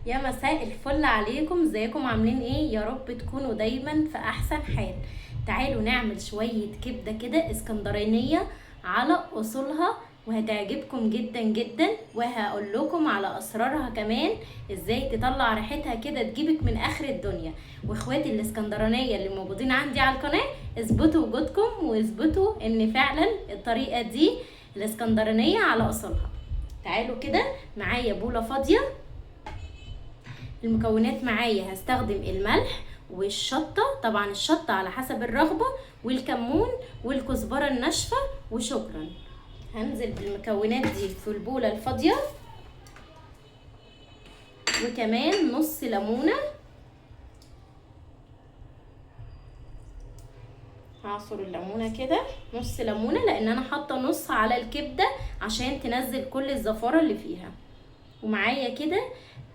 يا مساء الفل عليكم، ازيكم عاملين ايه؟ يا رب تكونوا دايما في احسن حال. تعالوا نعمل شوية كبدة كده اسكندرانية على اصولها وهتعجبكم جدا جدا، وهقول لكم على اسرارها كمان ازاي تطلع ريحتها كده تجيبك من اخر الدنيا. واخواتي الاسكندرانية اللي موجودين عندي على القناة اثبتوا وجودكم واثبتوا ان فعلا الطريقة دي الاسكندرانية على اصولها. تعالوا كده معايا بولة فاضية، المكونات معايا هستخدم الملح والشطة، طبعا الشطة على حسب الرغبة، والكمون والكزبرة الناشفة، وشكرا. هنزل بالمكونات دي في البولة الفاضية، وكمان نص ليمونة، هعصر الليمونة كده، نص ليمونة لان انا حاطة نص على الكبدة عشان تنزل كل الزفارة اللي فيها. ومعايا كده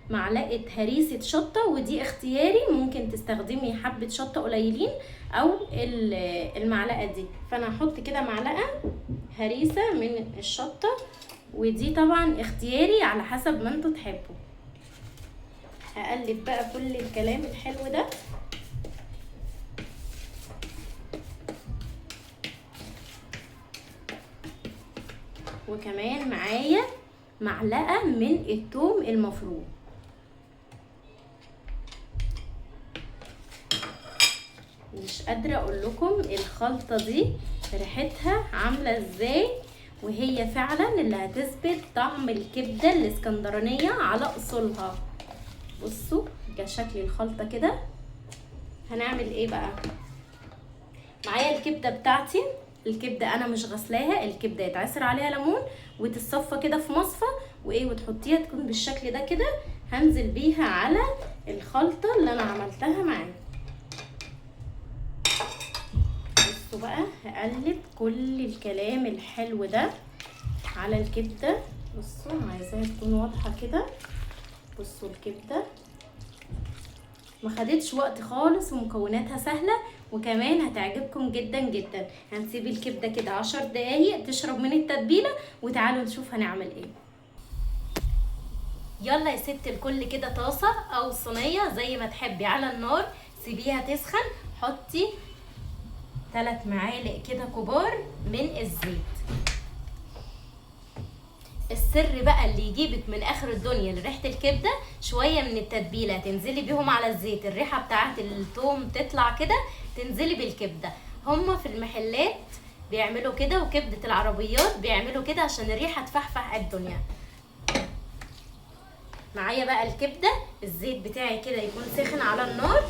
معلقة هريسة شطة، ودي اختياري، ممكن تستخدمي حبة شطة قليلين او المعلقة دي. فانا هحط كده معلقة هريسة من الشطة، ودي طبعا اختياري على حسب ما انتوا تحبوا. هقلب بقى كل الكلام الحلو ده. وكمان معايا معلقة من الثوم المفروم. مش قادرة اقول لكم الخلطة دي ريحتها عاملة ازاي، وهي فعلا اللي هتثبت طعم الكبدة الاسكندرانية على اصولها. بصوا ده شكل الخلطة كده. هنعمل ايه بقى؟ معايا الكبدة بتاعتي، الكبدة انا مش غسلاها، الكبدة يتعصر عليها ليمون وتتصفى كده في مصفى وايه، وتحطيها تكون بالشكل ده كده. هنزل بيها على الخلطة اللي انا عملتها معاكم. بصوا بقى هقلب كل الكلام الحلو ده على الكبدة. بصوا عايزاها تكون واضحة كده. بصوا الكبدة ما خدتش وقت خالص، ومكوناتها سهلة، وكمان هتعجبكم جدا جدا. هنسيب الكبدة كده 10 دقايق تشرب من التتبيلة، وتعالوا نشوف هنعمل ايه. يلا يا ست الكل كده طاسة او صينية زي ما تحبي على النار، سيبيها تسخن. حطي 3 معالق كده كبار من الزيت. السر بقى اللي يجيبك من اخر الدنيا لريحه الكبده شوية من التتبيله تنزلي بيهم على الزيت، الريحة بتاعه الثوم تطلع كده، تنزلي بالكبده. هما في المحلات بيعملوا كده، وكبده العربيات بيعملوا كده عشان الريحة تفحفح الدنيا. معايا بقى الكبده، الزيت بتاعي كده يكون سخن على النار،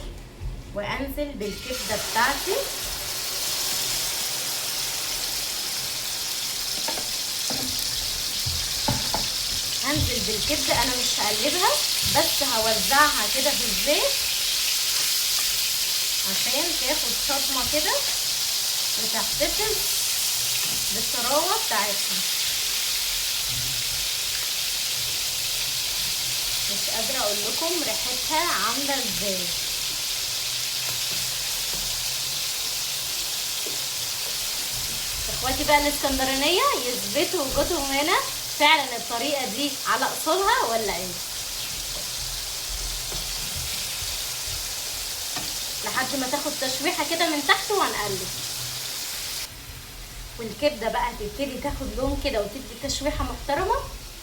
وانزل بالكبده بتاعتي. هنزل بالكبدة، انا مش هقلبها بس هوزعها كده في الزيت عشان تاخد صدمة كده وتحتفظ بالطراوة بتاعتها. مش قادرة اقول لكم ريحتها عاملة ازاي. اخواتي بقى الاسكندرانية يثبتوا وجودهم هنا، فعلا الطريقة دي على اصولها ولا ايه؟ لحد ما تاخد تشويحة كده من تحت وهنقلب. والكبدة بقى تبتدي تاخد لون كده وتدي تشويحة محترمة.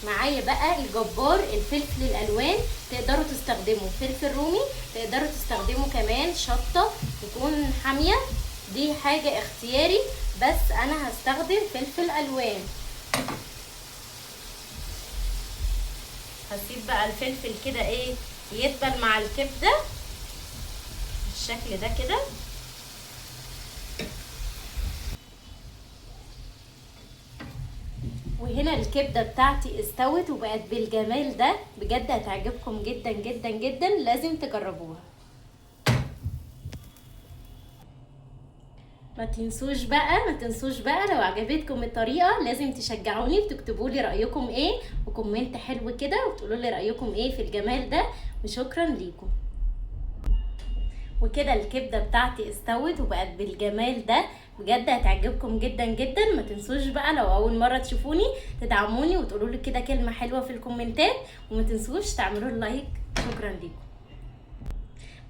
معايا بقى الجبار الفلفل الالوان، تقدروا تستخدموا فلفل رومي، تقدروا تستخدموا كمان شطة تكون حامية، دي حاجة اختياري، بس انا هستخدم فلفل الوان. هسيب بقى الفلفل كده ايه يدبل مع الكبدة بالشكل ده كده. وهنا الكبدة بتاعتي استوت وبقت بالجمال ده، بجد هتعجبكم جدا جدا جدا، لازم تجربوها. ما تنسوش بقى لو عجبتكم الطريقة لازم تشجعوني وتكتبوا لي رأيكم ايه، وكومنت حلو كده وتقولوا لي رأيكم ايه في الجمال ده، وشكرا ليكم. وكده الكبدة بتاعتي استوت وبقت بالجمال ده، بجد هتعجبكم جدا جدا. ما تنسوش بقى لو اول مرة تشوفوني تدعموني وتقولوا لي كده كلمة حلوة في الكومنتات، وما تنسوش تعملوا like. شكرا ليكم.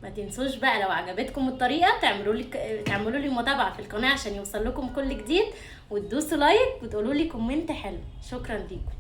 ما تنسوش بقى لو عجبتكم الطريقة تعملوا لي متابعه في القناة عشان يوصل لكم كل جديد، وتدوسوا like وتقولوا لي comment حلو. شكرا ليكم.